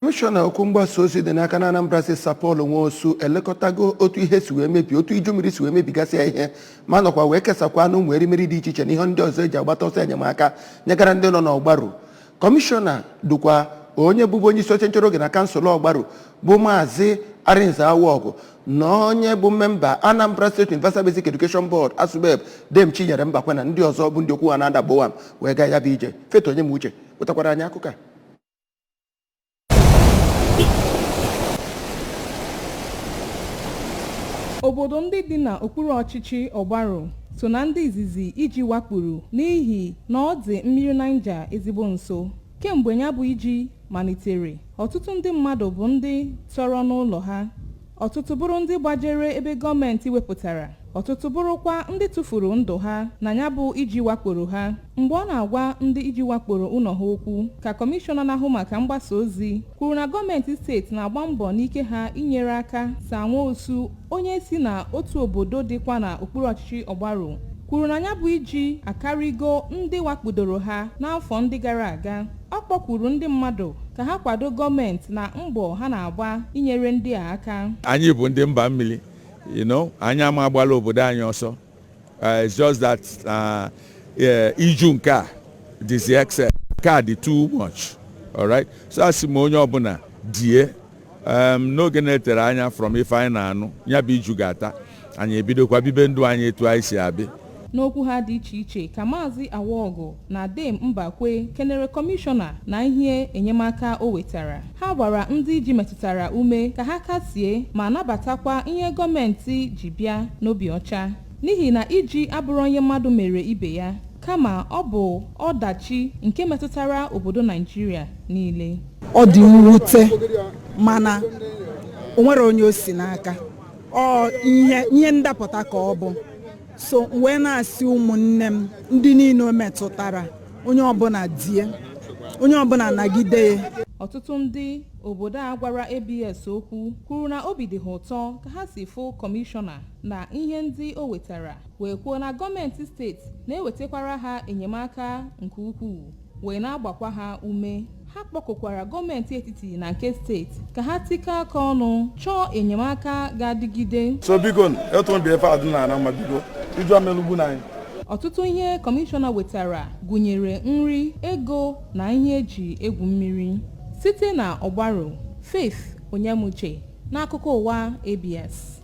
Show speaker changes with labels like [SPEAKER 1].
[SPEAKER 1] Kọmishọna okwu mgbasa ozi dị n'aka na Anambra Steeti, Sir Paul Nwosu, elekọtago otu ihe si wee mebi, otu iju mmiri si wee mebigasịa ihe, ma nọkwa wee kesakwa na ụmụ erimeri dị iche iche na ihe ndị ọzọ eji agbata ọsọ enyemaka nyegara ndị nọ n'Ọgbaru. Kọmishọna dukwa onye bụbu onye isi oche nchere oge na kansụl Ọgbaru, bụ Maazị Arinze Awọgụ, na onye bụ memba Anambra State Universal Basic Education Board, ASUBEB, Dame Chinyere Mbakwe, na ndị ọzọ bụ ndị okwu ha na-ada gbowam wee gaa ya bụ ije. Faith Onyemuche wetakwara anyị akụkọ a.
[SPEAKER 2] Obodo ndị dị n'okpuru ọchịchị Ọgbaru so na ndị izizi iji wakpuru n'ihi na ọ dị mmiri Niger ezigbo nso. Kemgbe ya bụ iji malitere, ọtụtụ ndị mmadụ bụ ndị tọrọ n'ụlọ ha, ọtụtụ bụrụ ndị gbajere ebe gọọmenti wepụtara, ọtụtụ bụrụkwa ndị tụfuru ndụ ha na ya bụ iji wakporo ha. Mgbe ọ na-agwa ndị iji wakporo ụlọ ha okwu, ka kọmishọna na-ahụ maka mgbasa ozi kwuru na gọọmenti steeti na-agba mbọ n'ike ha inyere aka. Sir Nwosu, onye si na otu obodo dịkwa na okpuru ọchịchị Ọgbaru, kwuru na ya bụ iji akarịgo ndị wakpudoro ha n'afọ ndị gara aga. Ọ kpọkwuru ndị mmadụ ka ha kwado gọọmenti na mbọ ha na-agba inyere ndị a aka.
[SPEAKER 3] Anyị bụ ndị mba mmiri, anyị ama agbala obodo anyị ọsọ. It's just that iju nke a dịzi excess, nke a dị too much. Alright, so asị m onye ọbụla die n'oge na-etere anya from ife anyị na-anụ, ya bụ iju ga-ata, anyị ebidokwa bibe ndụ anyị etu anyị si abịa.
[SPEAKER 2] N'okwu ha dị iche iche, ka Maazị Awọgụ na Dame Mbakwe kenere kọmishọna na ihe enyemaka o wetara. Ha gbara ndị iji metụtara ume ka ha kasie ma nabatakwa ihe gọọmenti ji bịa n'obi ọcha, n'ihi na iji abụrụ onye mmadụ mere ibe ya, kama ọ bụ ọdachi nke metụtara obodo Naijiria niile.
[SPEAKER 4] Ọ dị mwute, mana o nwere onye o si n'aka. Ọ ihe ndapụta ka ọ bụ. So wee na-asị ụmụnne m ndị niile o metụtara, onye ọbụla die, onye ọbụla nagide ya.
[SPEAKER 2] Ọtụtụ ndị obodo a gwara ABS okwu kwuru na obi dị ha ụtọ ka ha si fụ kọmishọna na ihe ndị o wetara, wee kwuo na gọọmenti steeti na-ewetakwara ha enyemaka nke ukwuu, wee na-agbakwa ha ume. Ha kpọkụkwara gọọmenti etiti na nke steeti ka ha tikọ aka ọnụ chọọ enyemaka ga-adịgide.
[SPEAKER 5] So biko, etu obi efe adị na mma, biko, iju amelugbu na anyị.
[SPEAKER 2] Ọtụtụ ihe kọmishọna wetara gụnyere nri, ego na ihe eji egwu mmiri. Site na Ọgbaru, Faith Onyemuche n'akụkọ ụwa ABS.